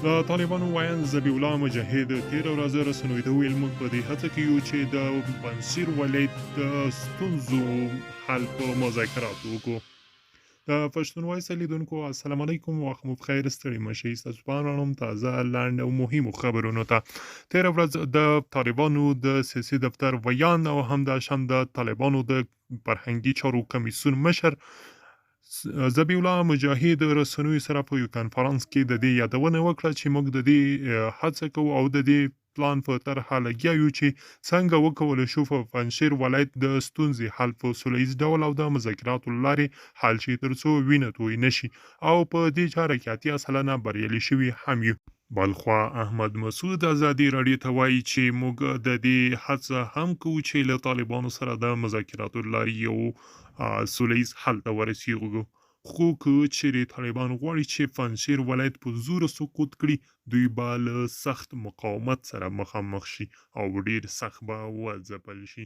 د طالبانو ویاند ذبیح الله مجاهد تېره ورځ رسنیو ته وویل، موږ په دې هڅه کې یو چې د پنجشیر ولایت د ستونزو حل په مذاکراتو وکړو. د پښتون وایس لیدونکو السلام علیکم، وخت مو پخیر، ستړي مه شئ. ستاسو پام راړوم تازه، لنډ او مهمو خبرونو ته. تېره ورځ د طالبانو د سیاسي دفتر ویاند او همداشان د طالبانو د فرهنګي چارو کمیسیون مشر ذبیح الله مجاهد رسنیو سره په یو کنفرانس کې د دې یادونه وکړه چې موږ د دې هڅه کوو او د دې پلان په طرحه لګیا یو چې څنګه وکولی شو په پنجشیر ولایت د ستونزې حل په سوله ییز ډول او د مذاکراتو له لارې حل شي، ترڅو وینه توی نه شي، او په دې چاره کې 80% بریالي شوي هم یو. بلخوا احمد مسعود ازادي راډیو ته وايي چې موږ د دې هڅه هم کوو چې له طالبانو سره د مذاکراتو له لارې یو سوله ییز حل ته ورسېږو، خو که چېرې طالبان غواړي چې پنجشېر ولایت په زوره سقوط کړي، دوی به له سخت مقاومت سره مخامخ شي او ډېر سخت به وځپل شي.